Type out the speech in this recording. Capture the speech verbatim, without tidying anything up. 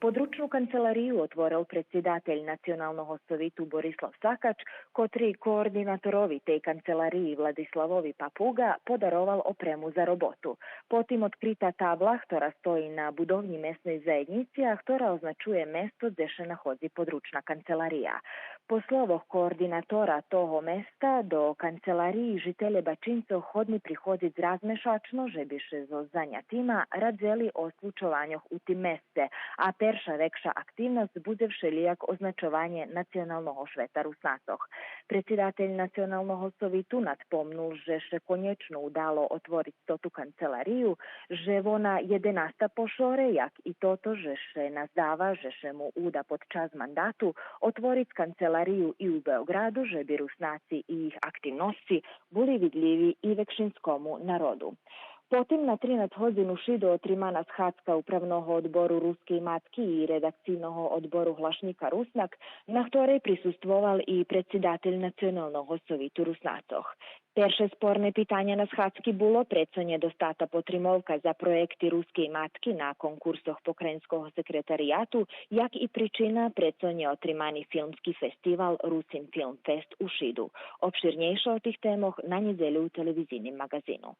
Подручну канцеларию отворел предсидатель Националного совиту Борислав Сакач, котри координаторови тей канцелариї Владиславови Папуґа подаровал опрему за роботу. Потим одкрита табла, хтора стої на будовнї месней заєднїци, а хтора означує место дзе ше находзи подручна канцелария. По словох координатора того места, до канцелариї жителє Бачинцох годни приходзиц раз мешачно же би ше зоз занятима радзели о случованьох у тим месце, а перша векша активносц будзе вшелїяк означованє националного швета Руснацох. Предсидатель Националного совиту надпомнул же ше конєчно удало отвориц тоту канцеларию, же вона єденаста по шоре, як и тото же ше наздава же ше му уда под час мандату отвориц канцеларию и у Беоґраду, же би Руснаци и їх активносци були видлїви и векшинскому народу. Потим на тринац годзин у Шиду отримана схадзка Управного одбору Рускей матки и Редакцийного одбору Глашнїка Руснак, на хторей присуствовал и предсидатель Националного совиту Руснацох. Перше спорне питанє на схадзки було прецо нє достата потримовка за проєкти Рускей матки на конкурсох Покраїнского секретарияту, як и причина прецо нє отримани филмски фестивал Русин Филм Фест у Шиду. Обширнєйше о тих темох на нєдзелю у телевизийним маґазину.